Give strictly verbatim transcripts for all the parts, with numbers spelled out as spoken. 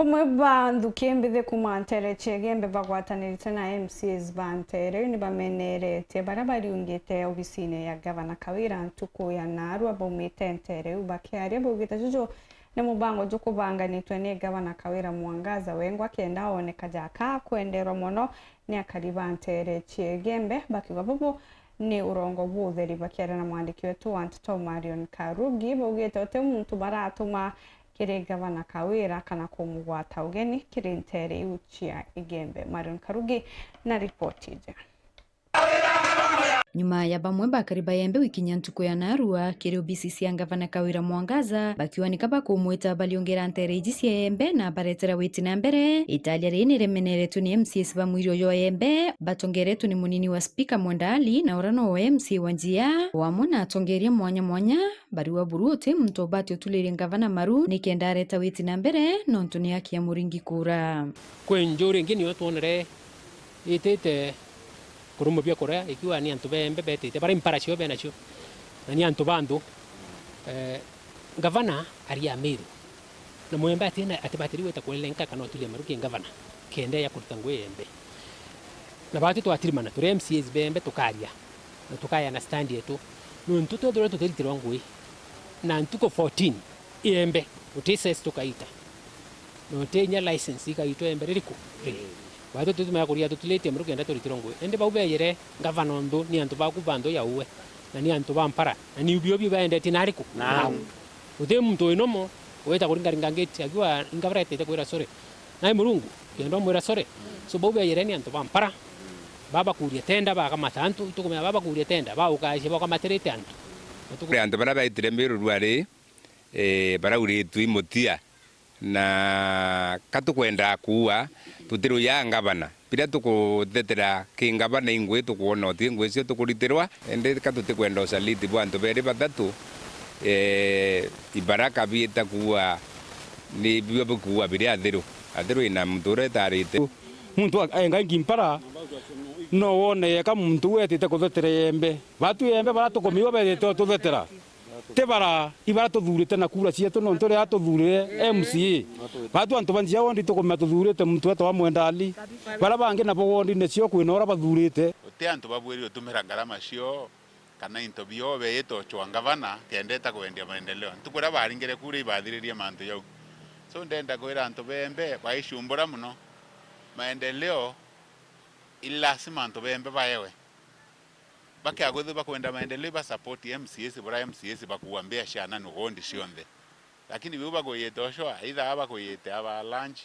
Bamwe ba nthuki mbithi kuuma nteere cia Igembe bagwatanirite na M C As ba nteere iu ni bameneretie baria bariungite obisine ya Gavana Kawira ntuku ya naarua baumite nteere iu. Bakiaria baugite juju ni mubango jukubanganitwe ni Gavana Kawira Mwangaza wengwa kenda ooneka jaka akwenderwa mono ni akari ba nteere cia Igembe, bakiuga bubu ni urongo butheri. Bakiaria na mwandiki wetu wa nteto Marion Karugi, baugite uti muntu baratuma kiri Gavana Kawira kana kumugwata ugeni kiri nteere iu cia Igembe. Marion Karugi na ripoti iji. Nyuma ya bamwe bakari ba Igembe gwikinyia ntuku ya naarua kiri obisi cia Gavana Kawira Mwangaza, bakiuga nika bakumwita bariungera nteere iji cia Igembe na baretera witi na mbere, italia riri ni rimeneretwe ni M C As ba mwiri uyu wa Igembe, batongeretwe ni munini wa spika Mwenda Ali, na uria nowe M C A wa Njia, o amwe na atongeria mwanya mwanya. Bariuga buru uti muntu ubati utuliria Gavana maru nikenda areta witi na mbere, nontu ni aki ya Muringi kura. Kwi njuri ingi niyo twonere itite kurumwa biakuria, ikiuga ni antu ba Igembe betite, baria impara cio benacio, na ni antu ba nthu. Eh, Gavana ari Amiru, na Mugembe atina, atibatiri gwita kulelenka kana uturia maru ki Gavana, kenda ya kuruta ngui Igembe. Na baatwi twatirimana, turi M C As ba Igembe tukaria, na tukaya na stand yetu, nontu twethirwe tutiritirwa ngui, na ntuku fourteen Igembe, guti cess tukaita, na guti inya license ikaitwa Igembe ririku? Ri. Baatwi tutumira kuria tutiritie maru kenda turitirwa ngui. Indi bau beyire Gavana, onthu ni antu baku ba nthu ya uwe, na ni antu ba mpara, na ni bio bio baendetie na ariku? Nau. Guti muntu wi nomo wita kuringaringa ngiti akiuga, "Ingabara etete kwira sorry." Nai Murungu, kenda umwira sorry. So, bau beyire ni antu ba mpara, babakuria tenda, bakamata antu, itukumenya babakuria tenda, baukacia bakamatirite antu. Kuri antu baria baitire Miru ruari, eh, barauritwe i mutia, na ka tukwendaa kuua, tutiruyaa ngavana. Biria tukuthetera ki ngavana i ngui tukwona uti ngui icio tukuritirwa, indi ka tutikwenda usaliti bwa antu beri bathatu, eh, ibaraka biita kuua, ni bio bikuua biria athiru. Athiru ina muntu uria itaarite. Muntu a-, enga ngimpara, no wone yeka muntu uu etite kuthetera Igembe. Batu Igembe bara tukumiwa betite ututhetera. Ti bara, ibara tuthurite na kura cietu, nontu riria tuthurire M C A, batu antu ba Njia wondi tukumenya tuthurite muntu wetagwa Mwenda Ali. Bara bangi nabo wondine cio kwina uria bathurite. Uti antu babwiri utumira ngarama cio kana into bio beite uchwa ngavana kenda eta kwendia maendeleo. Ntuku iria baringire kura ibathiririe mantu jau. So, ndenda kwira antu ba Igembe baicumbura mono. Maendeleo i lazima antu ba Igembe baewe. Bakiagwithirwa bakwenda maendeleo, iba support M C As, bura M C As bakuua mbia cia nanu gondi cionthe. Lakini biu bakwiyite ucwa, either bakwiyite aba lunch,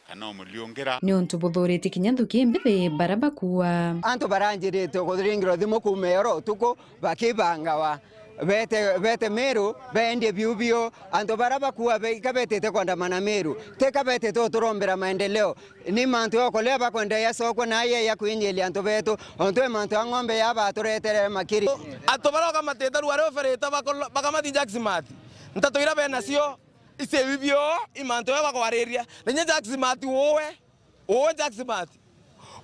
kana umuliungira. Ni untu buthuritie kinya nthuki mbithi bara bakuua. Antu baranjirite kuringirwa thimu kuuma iyoro utuku, bakibangawa. Bete, bete Miru, bendie biu biu. Antu bara bakuua be-, ika betite kwandamana Miru, tika betite uturombera maendeleo. Ni mantu ya ukuria bakwenda yacokwe na ya, ya kwinyiria antu betu, ontu e mantu ya ng'ombe ya baturetere makiri. Antu bara bakamatite ruari uferite bakolo-, bakamati Jack Smart. Nteto iria benacio, ici biu bio, i mantu ya bakwariria. Na inya Jack Smart uwe, uwe Jack Smart.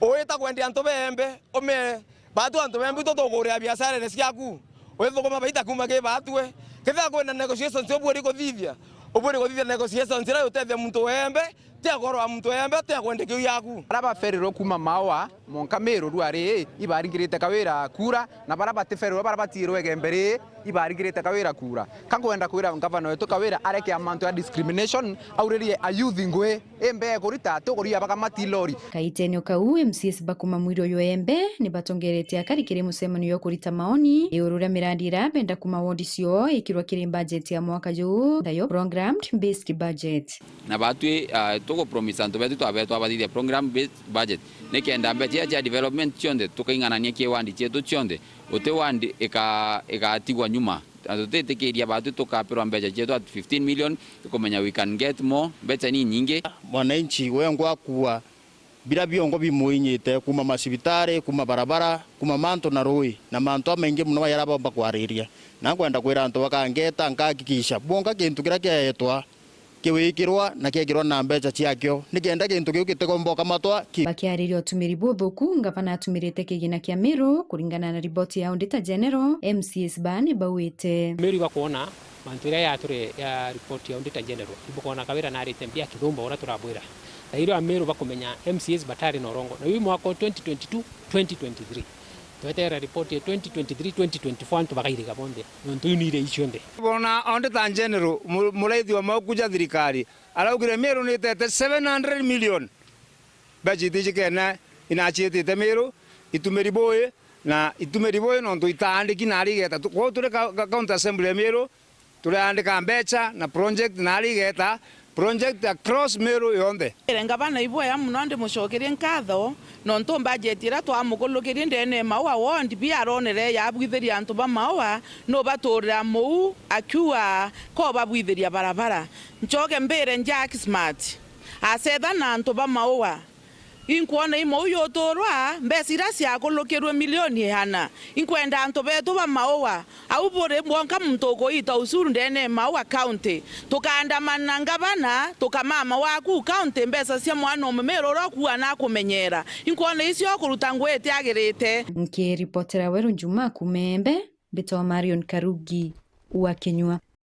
Uwita kwendia antu ba Igembe, ume, batu antu ba Igembe itu tukuria biasharene ciaku. Withukuma baita kuuma ki batue. Kethira kwina negotiations ubwiri kuthithia, ubwiri kuthithia negotiations iria utethia muntu wa Igembe, ti ya kuorwa muntu wa Igembe, ti ya kwendia kiu yaku. Bara baferirwe kuuma Maua, monka Miru ruari, ibaringirite Kawira kura, na bara batiferirwe, bara batiirwe Igembe ri, ibaringirite Kawira kura. Ka nkwenda kwira ngavana wetu Kawira areke mantu ya discrimination, auririe a youth ngui. Imbe kurita, tukuria bakamati lori. Kaitenio kau, M C As ba kuuma mwiri uyu Igembe ni batongeretie akari kiri mucemanio jwa kurita maoni iguru ria mirandi iria benda kuuma wondi cioo ikirwa kiri budget ya mwaka juu, nayo programmed based budget. Na batwi, ah, tuku promise antu betu twabetwa bathithia program based budget, nikenda mbeca iria cia development cionthe tukaing'anania ki wandi cietu cionthe, uti wandi ika-, igatigwa nyuma. Na tutitikiria batwi tukapirwa mbeca cietu at fifteen million, tukumenya we can get more, mbeca ni nyingi. Mwananchi wengwa akua bira biongo bimuinyite, kuma macibitari, kuma barabara, kuma mantu na rui, na mantu amaingi muno yara bomba kwariria. Na nkwenda kwira antu bakangeta, nkahakikisha bonka kintu kiria kiaetwa kiwikirwa na kiekirwa na mbeca ciakio, nikenda gintu kiu gitigomboka matwa ki. Bakiariria utumiri buthuku, ngavana atumirite kigina kia Meru. Kuringana na riboti ya Auditor General, M C As baa ni bauite. Meru ibakwona mantu iria yaturi ya report ya Auditor General, ibukwona Kawira narite mbia kithumba uria turabwira. Na irio Ameru bakumenya M C As batari na urongo. Na iu mwaka wa twenty twenty-two, twenty twenty-three. Tweterera report ya twenty twenty-three, twenty twenty-four, antu bakairiga bonthe. Nontu iu ni iria icio nthe. Bona Auditor General, mu-, muraithi wa mau kuja thirikari, araugire Meru nitete seven hundred million. Budget iji kena inaciitite Meru, itumiri bui, na itumiri bui nontu itaandiki nari igeta. Tu-, kwou turi ka-, ka-, County Assembly ya Meru, turiandika mbeca na project nari igeta, project across Meru yonthe. Ngavana ibwea muno, ndimucokerie nkatho, nontu budget iria twamukulukirie ndene Maua Ward, bi aronere yabwithiria antu ba Maua, nubaturira muu akiuga ko babwithiria barabara. Ncoke mbire Jack Smart, acetha na antu ba Maua. Inkwona imwe u yuturwa, mbeca iria ciakulukirwe milioni igana. Inkwenda antu betu ba Maua, au buri bwonka muntu ukuita ucuru ndene ya Maua County. Tukaandamana na ngavana, tukamama waku county, mbeca cia mwana ume Meru uria ukuua na akumenyera. Inkwona icio kuruta ngui itiagirite. Nkiripotera Weru Juma kuuma Embe, mbitwa Marion Karugi wa Kinyua.